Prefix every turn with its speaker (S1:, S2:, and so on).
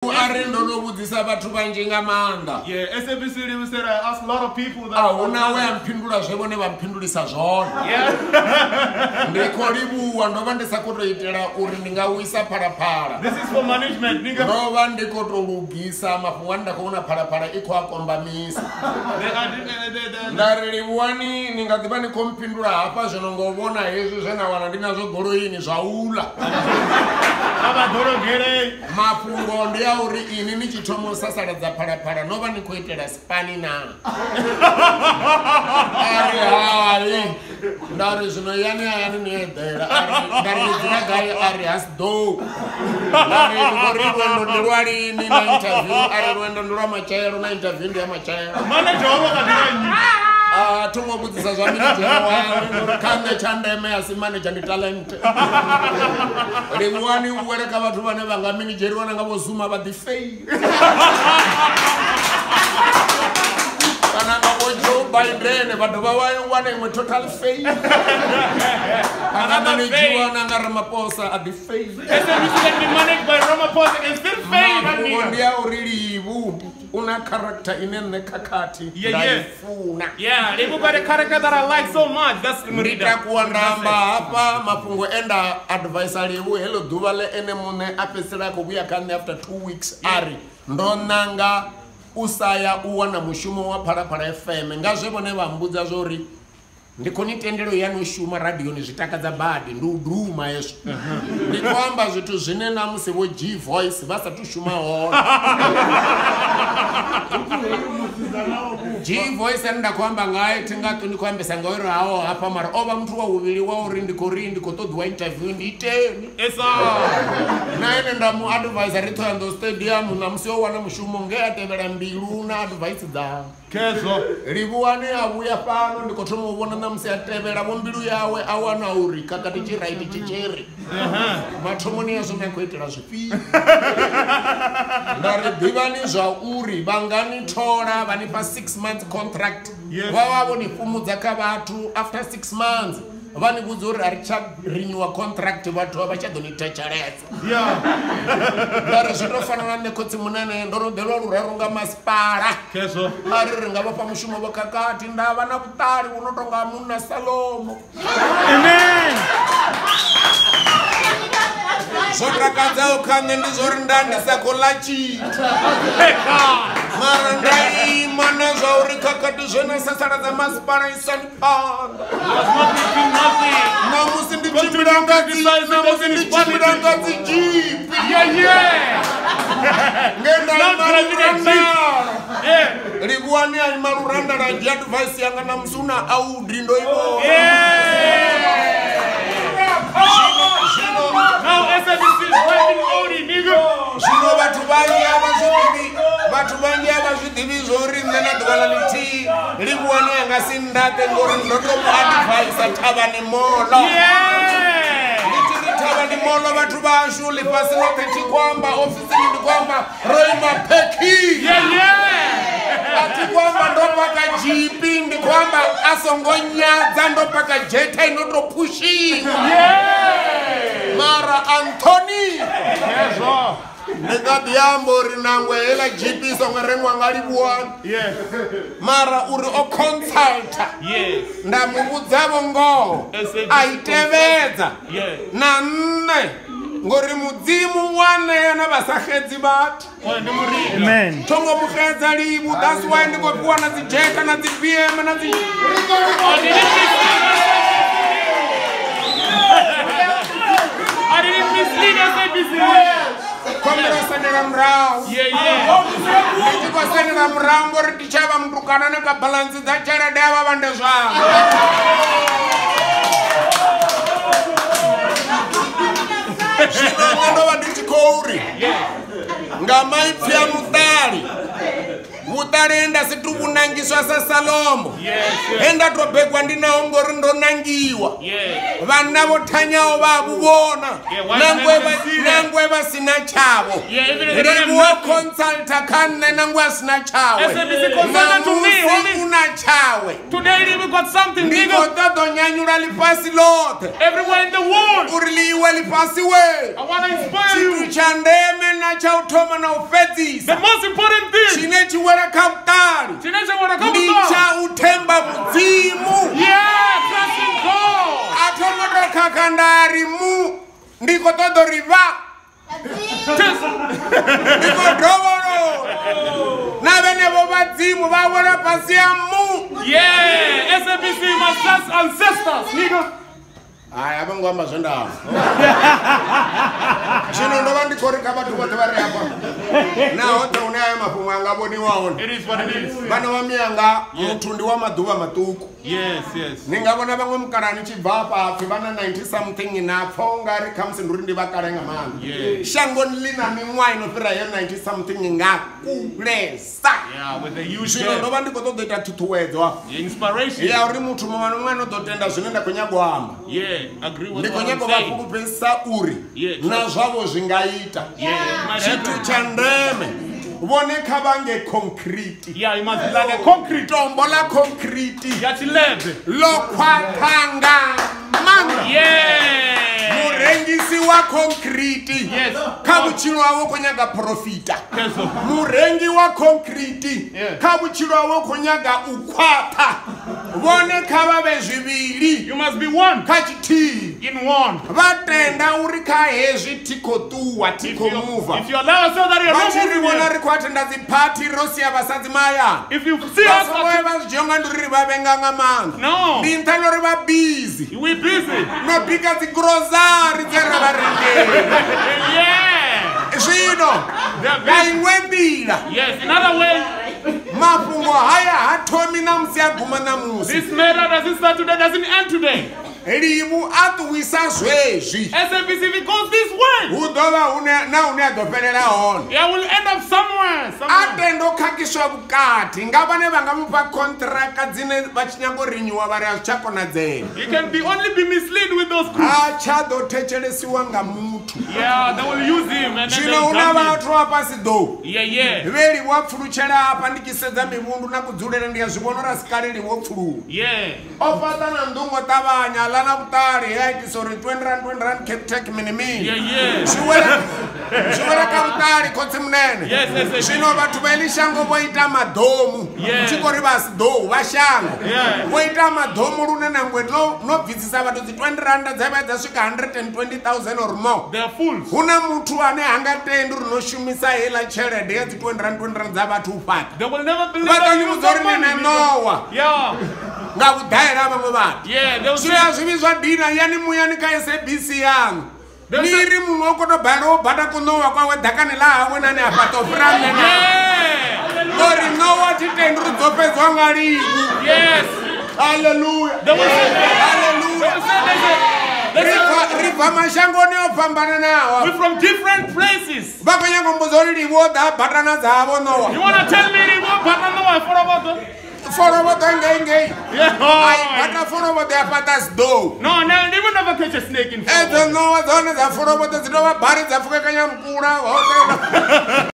S1: Ari ndo no vhudzisa vhathu vhanzhi nga maanḓa.
S2: Yeah, SABC Livhu said I asked a lot of people that.
S1: A huna we a mphindula zwe vhone vha mphindulisa zwone.
S2: Yeah.
S1: Ndi khou livhuwa, ndo vha ndi sa khou tou itela uri ndi nga wisa Phalaphala.
S2: This is for management, nigga.
S1: Ndo vha ndi khou tou lugisa mafhungo ane nda khou vhona Phalaphala i khou a kombamisa.
S2: They are, they,
S1: Nda ri livhuwani ni nga ḓi vha ni khou mphindula hafha zwino ngo vhona hezwi zwe na wana ndi nazwo goloini zwa uḽa. Mafhungo ndi a uri ini ni tshi thoma u sasaladza Phalaphala no vha ni khou itela spani na. A ri hai. Nda ri zwino yani hayani ni eḓela. A ri nda ri ni dzula gai? A ri Hasdou. Nda ri ndi khou ri lwendo ndi lwa lini na interview? A ri lwendo ndi lwa matshelo na interview ndi ya matshelo.
S2: Manager wavho kha ḓi nnyi?
S1: A tho ngo vhudzisa zwa manager wawe ngori kha nṋe tsha ndeme a si manager ndi talent. Livhuwani u wele kha vhathu vhane vha nga minidzheriwa na nga vho Zuma vha ḓi fail. Kana nga vho Joe Biden vha dovha vha wana iṅwe total fail. Anga managiwa na nga Ramaphosa a ḓi fail.
S2: SABC can be managed by Ramaphosa and still fail, that
S1: Mafhungo
S2: nigga.
S1: ndi a uri Livhu u na character ine nṋe khakhathi nda i funa.
S2: Yeah, Livhu got a character that I like so much. That's
S1: Ndi
S2: Murida.
S1: takuwa nda amba hafha mafhungo e nda advisa Livhu heḽo ḓuvha ḽe ene muṋe a fhedzisela a khou vhuya kha nṋe after 2 weeks a ri ndo nanga u sa ya u wana mushumo wa Phalaphala FM nga zwe vhone vha mbudza zwo uri ndi khou ni tendelo ya no shuma radioni zwi takadza badi ndi u duma hezwo. Ndi khou amba zwithu zwine na musi vho G Voice vha sathu shuma hone. G Voice ane nda khou amba ngae thi nga ṱwi ndi khou ambesa ngauri haho hafha mara o vha muthu wa vhuvhili wa uri ndi khou ri ndi khou ṱoḓiwa interview ndi iteni.
S2: Esa.
S1: Na ene nda mu advise ri Thohoyandou Stadium ṋamusi o wana mushumo nge a tevhela mbilu na advice dzanga.
S2: Khezwo.
S1: Livhuwani a vhuya fhano ndi khou thoma u vhona ṋamusi a tevhela vho mbilu yawe a wana uri khakhathi tshi right tshi tshiri. Mathomoni yazwo nda khou itela zwifhio. Nda ri ḓivhani zwa uri vha nga ni thola vha ni fha 6 months contract. Vha vha vho ni fhumudza kha vhathu after 6 months vha ni vhudza uri a ri tsha renewa contract vhathu a vha tsha ḓo ni thetshelesa. Nda ri zwi to fana na nṋe khotsi munene ndo no ḓelwa luraru nga masipala.
S2: Khezwo.
S1: A ri ri nga vha fha mushumo vho khakhathi nda vha na vhuṱali vhu no tonga munna Salomo.
S2: Amen.
S1: Zwo takadzaho kha nṋe ndi zwo uri nda ndi sa khou ḽa tshithu. Mara nda ima na zwa uri khakhathi zwe na sasaladza masipala isani phanḓa. Ṋamusi ndi tshimbila nga dzi, ṋamusi ndi tshimbila nga dzi jeep.
S2: Yeah, yeah.
S1: Nge nda
S2: Not
S1: ima
S2: driving a jeep.
S1: lurandala.
S2: Yeah.
S1: Livhuwani a ima lurandala a dzhia advice yanga ṋamusi u na Audi ndo i vhona.
S2: Yeah.
S1: Zwino
S2: Now SABC is driving Audi, nigga.
S1: Zwino vhathu vhanzhi a vha zwi ḓivhi, vhathu vhanzhi a vha zwi ḓivhi zwo uri nṋe na ḓuvha ḽa ḽithihi Livhuwani a nga si ndaṱe ngori ndo to mu advisa Thavhani Molo.
S2: Yeah.
S1: Ndi tshi ri Thavhani Molo vhathu vhashu ḽifhasi ḽoṱhe thi khou amba ofisini ndi khou amba ro ima packing.
S2: Yeah, yeah.
S1: A thi khou amba ndo paka jeep ndi khou amba a songo nyadza ndo paka jeta ino to phushiwa.
S2: Yeah.
S1: Mara Anthony
S2: Khezwo.
S1: ndi nga ḓi amba uri nangwe heiḽa jeep i songo rengwa nga Livhuwani.
S2: Yeah.
S1: Mara uri o consulta.
S2: Yes.
S1: Nda mu vhudza vho ngoho
S2: SABC
S1: a i tevhedza.
S2: Yeah.
S1: Na nṋe ngori mudzimu wa ṋea na vha sa xedzi vhathu.
S2: Ndi Murida.
S3: Amen.
S1: Thongo mu xedza Livhu, that's why ndi khou fhiwa na dzi jeta na dzi BM na dzi
S2: I didn't mislead SABC.
S1: Khombela u sendela murahu.
S2: Yeah, yeah.
S1: Ndi tshi khou sendela murahu ngori ndi tsha vha mutukana na kha balance dza tshelede ya vha vhande zwanga. Zwino nṋe ndo vha ndi tshi khou ri nga maipfi a muṱali Vhuṱali nda si tu vhunangiswa sa Salomo.
S2: Yes.
S1: He nda to begwa ndi naho ngori ndo nangiwa.
S2: Yes.
S1: Vhanna vho thanyaho vha vhu vhona.
S2: Yeah, wise men can see that.
S1: Nangwe vha si na tshavho.
S2: Yeah, even if they don't have
S1: Livhuwa
S2: nothing.
S1: consulta kha nṋe nangwe a si na tshawe.
S2: SABC consulted to me,
S1: Ṋamusi
S2: homie.
S1: u na tshawe.
S2: Today we got something
S1: Ndi
S2: bigger
S1: khou ṱoḓa u nyanyula ḽifhasi ḽoṱhe
S2: everywhere in the world.
S1: uri ḽi iwe ḽifhasi we.
S2: I want to inspire
S1: Tshithu
S2: you.
S1: tsha ndeme na tsha u thoma na u
S2: The
S1: fhedzisa
S2: most important thing.
S1: tshine tshi wela kha vhuṱali
S2: Tshine tsha wela kha
S1: ndi
S2: vhuṱali.
S1: tsha u themba Mudzimu.
S2: Yeah, trust in God.
S1: A tho ngo to khakha nda ri mu ndi khou ṱoḓa uri vha
S2: Just
S1: ndi khou dovholola na vhenevho vhadzimu vha wela fhasi ha mu.
S2: yeah, SABC must trust ancestors, nigga.
S1: Hai, a vho ngo amba zwe nda amba. Zwino ndo vha ndi khou ri kha vhathu vhoṱhe vha re hafha na hoṱhe hune haya mafhungo anga vhoniwa hone.
S2: It is what it is.
S1: Vhana vha miyanga muthu ndi wa maḓuvha maṱuku.
S2: Yes, yes.
S1: Ni nga vhona vhaṅwe mukalani tshi bva afha hapfi vha na 90 something na pfa u nga ri khamusi ndi uri ndi vhakale nga maanḓa.
S2: Yeah.
S1: Shangoni ḽi na miṅwaha ino fhira heyo 90 something nga kulesa.
S2: Yeah, with the huge
S1: Zwino ndo
S2: gap.
S1: vha ndi khou ṱoḓa u ita ṱhuṱhuwedzo afha
S2: The inspiration.
S1: ya uri muthu muṅwe na muṅwe ano ḓo tenda zwine nda khou nyaga u amba.
S2: Yeah, agree with
S1: Ndi khou
S2: what I'm
S1: nyaga u vha
S2: saying.
S1: fhulufhedzisa uri
S2: Yeah,
S1: na zwavho zwi nga ita.
S2: Yeah, it might
S1: Tshithu
S2: happen.
S1: tsha ndeme vhone kha vha nge concrete.
S2: Yeah, it must be like a concrete.
S1: Tombo ḽa concrete
S2: Yeah, chilebe.
S1: ḽo khwaṱha nga maanḓa.
S2: Yeah.
S1: Murengisi wa concrete
S2: Yes.
S1: kha vhutshilo hawe u khou nyaga profita.
S2: Yes, sir.
S1: Murengi wa concrete
S2: Yeah.
S1: kha vhutshilo hawe u khou nyaga u khwaṱha. Vhone kha vha vhe zwivhili
S2: You must be one
S1: kha tshithihi.
S2: in one.
S1: Vha tenda uri kha hezwi thi khou ṱuwa thi
S2: If
S1: khou
S2: you,
S1: muva.
S2: if you allow yourself that you're
S1: Vha
S2: not
S1: tshi ri
S2: moving
S1: vhona
S2: here.
S1: ri khou athenda dziphathi ro sia vhasadzi mahayani.
S2: If you see
S1: Vha
S2: us,
S1: songo ya vha zwi dzhia unga ndi uri ri vha vhenga nga maanḓa.
S2: No.
S1: Ndi nṱhani uri vha busy
S2: we busy.
S1: no bika dzi grocery dze ra vha rengela.
S2: Yeah.
S1: Zwino
S2: They are
S1: nga
S2: busy.
S1: iṅwe nḓila
S2: Yes, in other way,
S1: mafhungo haya ha thomi ṋamusi a guma ṋamusi.
S2: this matter doesn't start today, doesn't end today.
S1: Livhu a ṱuwisa zwezwi
S2: SABC, if it goes this way,
S1: hu ḓo vha hune na hune a ḓo fhelela hone.
S2: yeah, we'll end up somewhere.
S1: A
S2: Somewhere.
S1: tenda u khakhiswa vhukati nga vhane vha nga mufha contract dzine vha tshi nyaga u rinyiwa vha ri a zwi tsha konadzea.
S2: You can be only be misled with those crews.
S1: Ha tsha ḓo thetshelesiwa nga muthu.
S2: Yeah, they will use him and then
S1: Zwino
S2: they'll
S1: hu na
S2: dump him.
S1: vhathu hafha si ḓo
S2: Yeah, yeah.
S1: vhe Livhuwa pfulutshela hafha ndi tshi sedza mivhundu na kudzulele ndi a zwi vhona uri a si kale Livhuwa pfuluwa.
S2: Yeah.
S1: O fhaṱa na nnḓu ngo ṱavhanya ḽa na vhuṱali he a itisa uri 20 rand 20 rand Capitec mini mini.
S2: Yeah, yeah.
S1: Zwi wela kha vhuṱali khotsi munene.
S2: Yes, yes, yes.
S1: Zwino vhathu vha heḽi shango vho ita maḓomu.
S2: Yeah.
S1: Tshi khou ri vha si ḓou vha shango.
S2: Yeah.
S1: Vho ita maḓomu lune nangwe no bvisisa vhathu dzi 20 rand dza vha dza swika 120,000 or more.
S2: They are fools.
S1: Hu na muthu ane ha nga tendi uri no shumisa heiḽa tshelede ya dzi 20 rand 20 rand dza vhathu u fhaṱa.
S2: They will never believe
S1: Vha ḓo
S2: that
S1: ni
S2: you use
S1: vhudza
S2: that
S1: uri ni na
S2: money.
S1: ṋowa
S2: Yeah.
S1: nga vhuḓaela ha vhaṅwe vhathu.
S2: Yeah, they will
S1: Zwino
S2: say,
S1: a zwivhi zwa dina yani muyani kha SABC yaṋu.
S2: There's
S1: Ni ri muṅwe u khou tou balelwa u bata kuṋowa kwawe ḓakani ḽa hawe nane a fhaṱa u fhira nṋe na.
S2: yeah.
S1: Ngori ṋowa thi tendi uri dzo fhedzwa nga Livhu.
S2: Yes.
S1: Hallelujah.
S2: They will say, they
S1: Hallelujah.
S2: will say
S1: Ri
S2: there's a,
S1: bva mashangoni o fhambananaho.
S2: we're from different places.
S1: Vha khou nyaga u mbudza uri Livhu o ḓa a batana dzavho ṋowa.
S2: You wanna tell me they won't partner no I thought about them?
S1: Folovhoḓo ngei ngei.
S2: Yeah.
S1: A i bata folovhoḓo ya fhaṱa siḓou.
S2: No, no, they will never catch a snake in
S1: Edzo
S2: front.
S1: ṋowa dzone dza folovhoḓo dzi tovha bari dza pfukekanya mukula hoṱhe.